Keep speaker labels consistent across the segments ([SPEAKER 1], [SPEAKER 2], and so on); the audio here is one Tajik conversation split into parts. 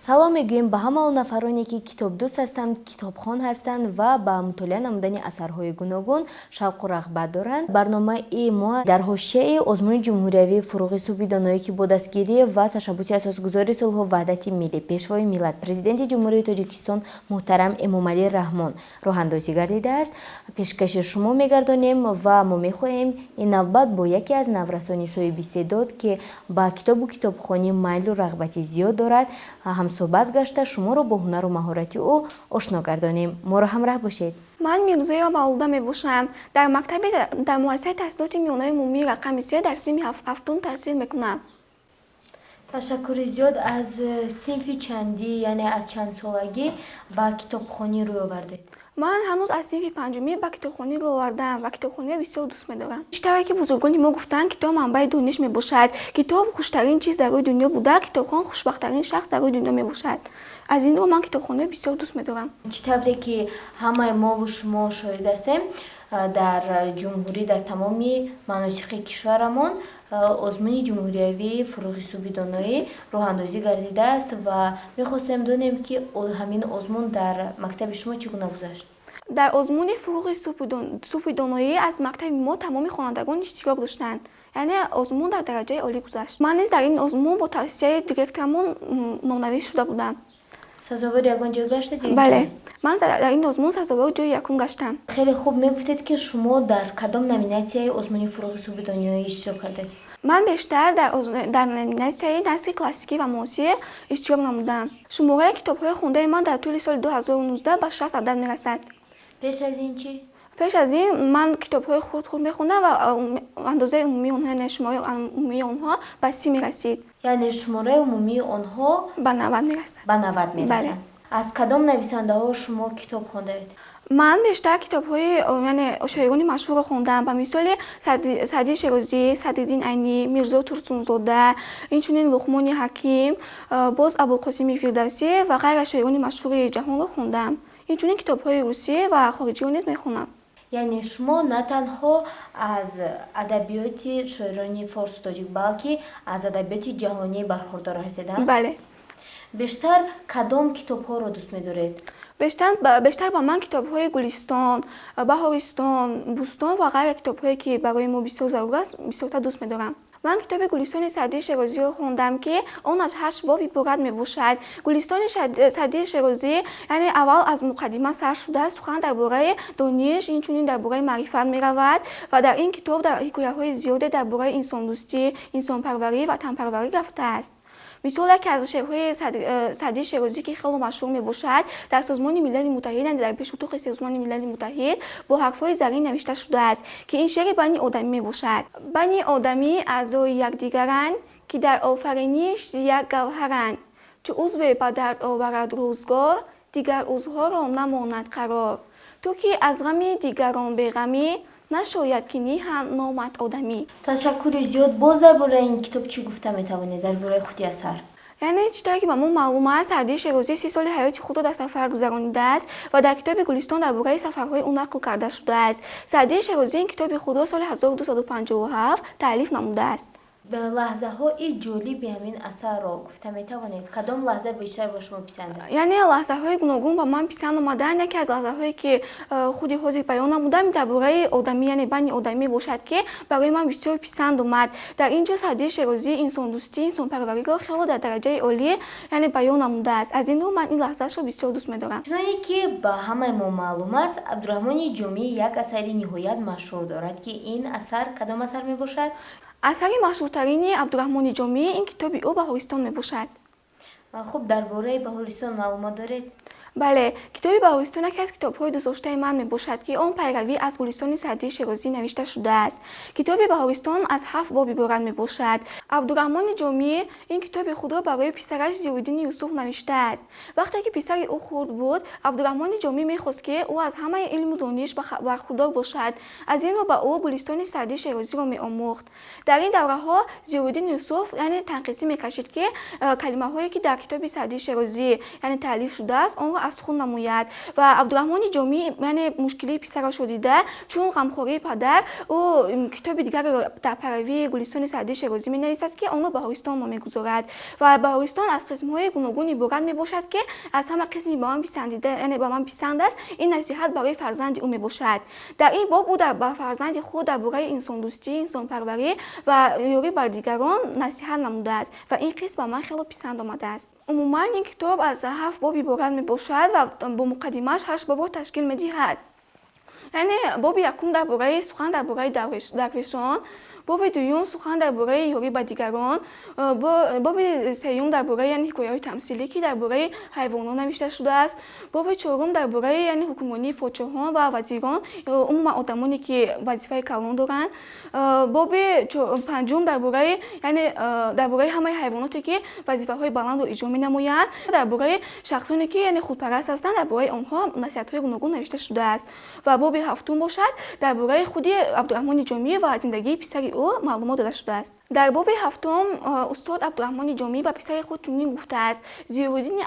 [SPEAKER 1] Салом мегӯем ба ҳама он нафароне, ки китобдӯст ҳастанд, китобхон ҳастанд ва ба мутолиа намудани асарҳои гуногун шавқу рағбат доранд. Барномаи мо дар ҳошияи озмуни ҷумҳуриявии «Фурӯғи субҳи доноӣ», ки бо дастгирӣ ва ташаббуси асосгузори сулҳу ваҳдати миллӣ, Пешвои миллат, Президенти Ҷумҳурии Тоҷикистон муҳтарам Эмомалӣ Раҳмон роҳандозӣ гардидааст, пешкаши шумо мегардонем ва мо мехоҳем ин навбат бо яке аз наврасони соҳибистеъдод, ки ба китобу китобхонӣ майлу рағбати зиёд дорад, ҳамсӯҳбат гашта, шуморо бо ҳунару маҳорати ӯ ошно гардонем. Моро ҳамроҳ бошед.
[SPEAKER 2] Ман Мирзоева Мавлуда мебошам. Дар мактаби, дар муассисаи таҳсилоти миёнаи умумии рақами 3 дар синфи ҳафтум таҳсил мекунам.
[SPEAKER 1] Ташаккури зиёд. Аз синфи чандӣ, яъне аз чанд солагӣ ба китобхонӣ рӯй овардед?
[SPEAKER 2] Ман ҳанӯз аз синфи панҷумӣ ба китобхонӣ рӯ овардам ва китобхониро бисёр дӯст медорам. Чӣ тавре ки бузургони мо гуфтанд, китоб манбаи дониш мебошад. Китоб хуштарин чиз дар рӯи дунё буда, китобхон хушбахттарин шахс дар рӯи дунё мебошад. Аз ин рӯ ман китобхониро бисёр дӯст медорам.
[SPEAKER 1] Чӣ тавре ки ҳамаи мову шумо шоҳид ҳастем, дар ҷумҳурӣ, дар тамоми манотиқи кишварамон озмуни ҷумҳуриявии «Фурӯғи субҳи доноӣ» роҳандозӣ гардидааст ва мехостем донем, ки ҳамин озмун дар мактаби шумо чӣ гуна гузашт?
[SPEAKER 2] Дар озмуни «Фурӯғи субҳи доноӣ» аз мактаби мо тамоми хонандагон иштирок доштанд, яъне озмун дар дараҷаи олӣ гузашт. Ман низ дар ин озмун бо тавсияи директорамон номнавис шуда будам.
[SPEAKER 1] Сазовори ягон ҷой гаштед?
[SPEAKER 2] Бале, ман дар ин озмун сазовори ҷои якум гаштам.
[SPEAKER 1] Хеле хуб. Мегуфтед, ки шумо дар кадом номинатсияи озмуни «Фурӯғи субҳи доноӣ» иштирок кардед?
[SPEAKER 2] Ман бештар дар номинатсияи насри классикӣ ва муосир иштирок намудам. Шумораи китобҳои хондаи ман дар тӯли соли 2019 ба 60 адад мерасад.
[SPEAKER 1] Пеш аз ин чӣ?
[SPEAKER 2] Пеш аз ин ман китобҳои хурд хурд мехондам ва андозаи умумии онҳо, яъне шумораи умумии онҳо ба 30 мерасид.
[SPEAKER 1] Яъне шумораи умумии онҳо
[SPEAKER 2] ба 90 мерасад.
[SPEAKER 1] Ба 90 мерасад. Аз кадом нависандаҳо шумо китоб хондаед?
[SPEAKER 2] Ман бештар китобҳои, яъне шоирони машҳурро хондам, ба мисоли Саъдии Шерозӣ, Садриддин Айнӣ, Мирзо Турсунзода, инчунин Луқмони Ҳаким, боз Абулқосими Фирдавсӣ ва ғайра шоирони машҳури ҷаҳонро хондам. Инчунин китобҳои русӣ ва хориҷиро низ мехонам.
[SPEAKER 1] Яъне шумо на танҳо аз адабиёти шоирони форсу тоҷик, балки аз адабиёти ҷаҳонӣ бархурдор ҳастед?
[SPEAKER 2] Бале.
[SPEAKER 1] Бештар кадом китобҳоро дӯст медоред?
[SPEAKER 2] Бештар ба ман китобҳои Гулистон, Баҳористон, Бӯстон ва ғайра китобҳое, ки барои мо бисёр зарур аст, бисёртар дӯст медорам. Ман китоби Гулистони Саъдии Шерозиро хондам, ки он аз ҳашт боб иборат мебошад. Гулистони Саъдии Шерозӣ, яъне аввал аз муқаддима сар шуда, сухан дар бораи дониш, инчунин дар бораи маърифат меравад ва дар ин китоб дар ҳикояҳои зиёде дар бораи инсондӯстӣ, инсонпарварӣ ва ватанпарварӣ рафтааст. Мисол, яке аз шеърҳои Саъдии Шерозӣ, ки хело машҳур мебошад, дар Созмони Милали Муттаҳид, яъне дар пешутоқи Созмони Милали Муттаҳид бо ҳарфҳои заррин навишта шудааст, ки ин шеъри Бани Одамӣ мебошад. Бани Одамӣ аъзои якдигаранд, ки дар офариниш зи як гавҳаранд. Чу узве ба дард оварад рӯзгор, дигар узвҳоро намонад қарор. Ту ки аз ғами дигарон беғамӣ, нашояд ки ниҳанд номат одамӣ.
[SPEAKER 1] Ташаккури зиёд. Боз дар бораи ин китоб чӣ гуфта метавонед, дар бораи худи асар?
[SPEAKER 2] Яъне чӣ тавре ки ба мо маълум аст, Саъдии Шерозӣ 30 соли ҳаёти худро дар сафар гузаронидааст ва дар китоби Гулистон дар бораи сафарҳои ӯ нақл карда шудааст. Саъдии Шерозӣ ин китоби худро соли 1257 таълиф намудааст.
[SPEAKER 1] Лаҳзаҳои ҷолиби ҳамин асарро гуфта метавонед? Кадом лаҳза бештар ба шумо писанд аст?
[SPEAKER 2] Яъне лаҳзаҳои гуногун ба ман писанд омаданд. Яке аз лаҳзаҳое, ки худи ҳозир баён намудам, дар бораи одамӣ, яъне бани одамӣ мебошад, ки барои ман бисёр писанд омад. Дар ин ҷо Саъдии Шерозӣ инсондӯстӣ, инсонпарвариро хело дар дараҷаи олӣ, яъне баён намудааст. Аз ин рӯ ман ин лаҳзаашро бисёр дӯст медорам.
[SPEAKER 1] Чуноне ки ба ҳамаи мо маълум аст, Абдураҳмони Ҷомӣ як асари ниҳоят машҳур дорад, ки ин асар кадом асар мебошад?
[SPEAKER 2] Асари машҳуртарини Абдураҳмони Ҷомӣ ин китоби ӯ «Баҳористон» мебошад.
[SPEAKER 1] Хуб, дар бораи «Баҳористон» маълумот доред?
[SPEAKER 2] Бале, китоби «Баҳористон» яке аз китобҳои дӯстдоштаи ман мебошад, ки он пайравӣ аз Гулистони Саъдии Шерозӣ навишта шудааст. Китоби «Баҳористон» аз ҳафт боб иборат мебошад. Абдураҳмони Ҷомӣ ин китоби худро барои писараш Зиёиддини Юсуф навиштааст. Вақте ки писари ӯ хурд буд, Абдураҳмони Ҷомӣ мехост, ки ӯ аз ҳамаи илму дониш бархурдор бошад. Аз ин рӯ ба ӯ Гулистони Саъдии Шерозиро меомӯхт. Дар ин давраҳо Зиёиддин Юсуф, яъне танқисӣ мекашид, ки калимаҳое, ки дар китоби Саъдии Шерозӣ, яъне таълиф шудааст, онро аз худ намояд. Ва Абдурраҳмони Ҷомӣ, яъне мушкилии писарашро дида, чун ғамхории падар, ӯ китоби дигарро дар пайравии Гулистони Саъдии Шерозӣ менависад, ки онро Баҳористон ном мегузорад. Ва Баҳористон аз қисмҳои гуногун иборат мебошад, ки аз ҳама қисми ба ман писандида, яъне ба ман писанд аст, ин насиҳат барои фарзанди ӯ мебошад. Дар ин боб ӯ ба фарзанди худ дар бораи инсондӯстӣ, инсонпарварӣ ва ёрӣ бар дигарон насиҳат намудааст ва ин қисм ба ман хело писанд омадааст. Умуман ин китоб аз 7 боб иборат мебошад ва бо муқаддимааш 8 бобро ташкил медиҳад. Яъне боби якум дар бораи сухан дар бораи дарвешон, боби дуюм сухан дар бораи ёрӣ ба дигарон, боби сеюм дар бораи, яъне, ҳикояҳои тамсилӣ, ки дар бораи ҳайвонот навишта шудааст, боби чорум дар бораи, яъне, ҳукмронии подшоҳон ва вазирон, умуман одамоне, ки вазифаи калон доранд, боби панҷум дар бораи, яъне, дар бораи ҳамаи ҳайвоноте, ки вазифаҳои баландро иҷро менамоянд, дар бораи шахсоне, ки, яъне, худпараст ҳастанд, дар бораи онҳо насиҳатҳои гуногун навишта шудааст. Ва боби ҳафтум бошад, дар бораи худи Абдурраҳмони Ҷомӣ ва зиндагии писари ӯ маълумот дода шудааст. Дар боби ҳафтум устод Абдурраҳмони Ҷомӣ ба писари худ чунин гуфтааст: Зиёвуддини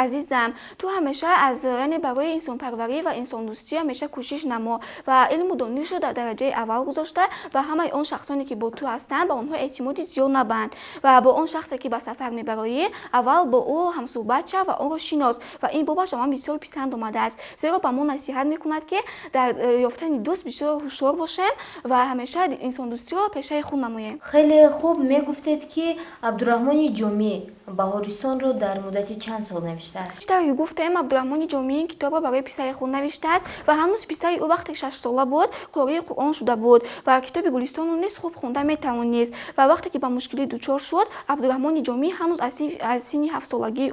[SPEAKER 2] азизам, ту ҳамеша аз, яъне, барои инсонпарварӣ ва инсондӯстӣ ҳамеша кӯшиш намо ва илму донишро дар дараҷаи аввал гузошта, ва ҳамаи он шахсоне, ки бо ту ҳастанд, ба онҳо эътимоди зиёд набанд ва бо он шахсе, ки ба сафар мебароӣ, аввал бо ӯ ҳамсӯҳбат шав ва онро шинос. Ва ин бобаш ба ман бисёр писанд омадааст, зеро ба мо насиҳат мекунад, ки дар ёфтани дӯст бисёр ҳушёр бошем ва ҳамеша инсондӯстиро пешаи худ намоем.
[SPEAKER 1] Хеле хуб. Мегуфтед, ки Абдурраҳмони Ҷомӣ Баҳористонро дар муддати чанд сол навиштааст?
[SPEAKER 2] Чӣ тавре гуфтем, Абдурраҳмони Ҷомӣ ин китобро барои писари худ навиштааст ва ҳанӯз писари ӯ вақте 6-сола буд, қории Қуръон шуда буд ва китоби Гулистонро низ хуб хонда метавонист. Ва вақте ки ба мушкилӣ дучор шуд, Абдурраҳмони Ҷомӣ ҳанӯз аз синни 7-солагии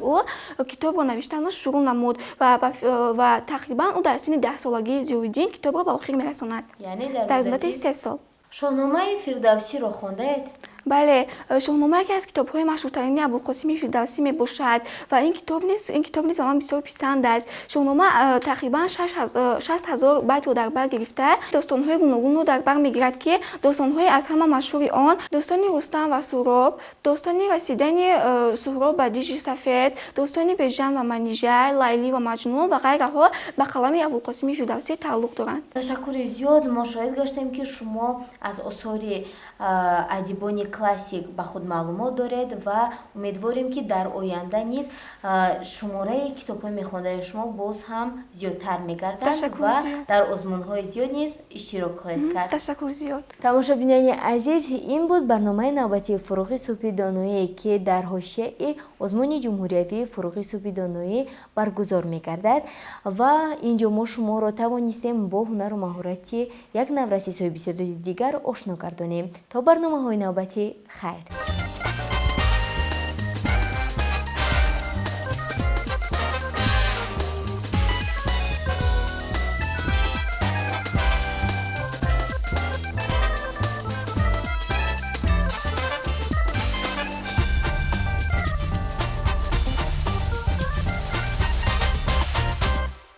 [SPEAKER 2] ӯ китобро навиштанро шурӯъ намуд ва тақрибан ӯ дар синни 10-солагии Зиёвиддин китобро ба охир мерасонад, дар муддати 3 сол.
[SPEAKER 1] Шоҳномаи Фирдавсиро хондаед?
[SPEAKER 2] Бале, Шоҳнома яке аз китобҳои машҳуртарини Абулқосими Фирдавсӣ мебошад ва ин китоб низ ба ман бисёр писанд аст. Шоҳнома тақрибан 60 000 байтро дар бар гирифта, достонҳои гуногунро дар бар мегирад, ки достонҳои аз ҳама машҳури он достони Рустам ва Суҳроб, достони расидани Суҳроб ба дижи сафед, достони Бежан ва Манижа, Лайлӣ ва Маҷнун ва ғайраҳо ба қалами Абулқосими Фирдавсӣ тааллуқ доранд.
[SPEAKER 1] Ташаккури зиёд. Мо шоҳид гаштем, ки шумо аз осори адибони классик ба худ маълумот доред ва умедворем, ки дар оянда низ шумораи китобҳои мехондаи шумо боз ҳам зиёдтар мегардад ва дар озмунҳои зиёд низ иштирок хоҳед кард.
[SPEAKER 2] Ташаккур зиёд.
[SPEAKER 1] Тамошобинони азиз, ин буд барномаи навбатии «Фурӯғи субҳи доноӣ», ки дар ҳошияи озмуни ҷумҳуриявии «Фурӯғи субҳи доноӣ» баргузор мегардад. Ва ин ҷо мо шуморо тавонистем бо ҳунару маҳорати як навраси соҳиби истеъдоди дигар ошно гардонем. То барномаҳои навбатӣ, хайр.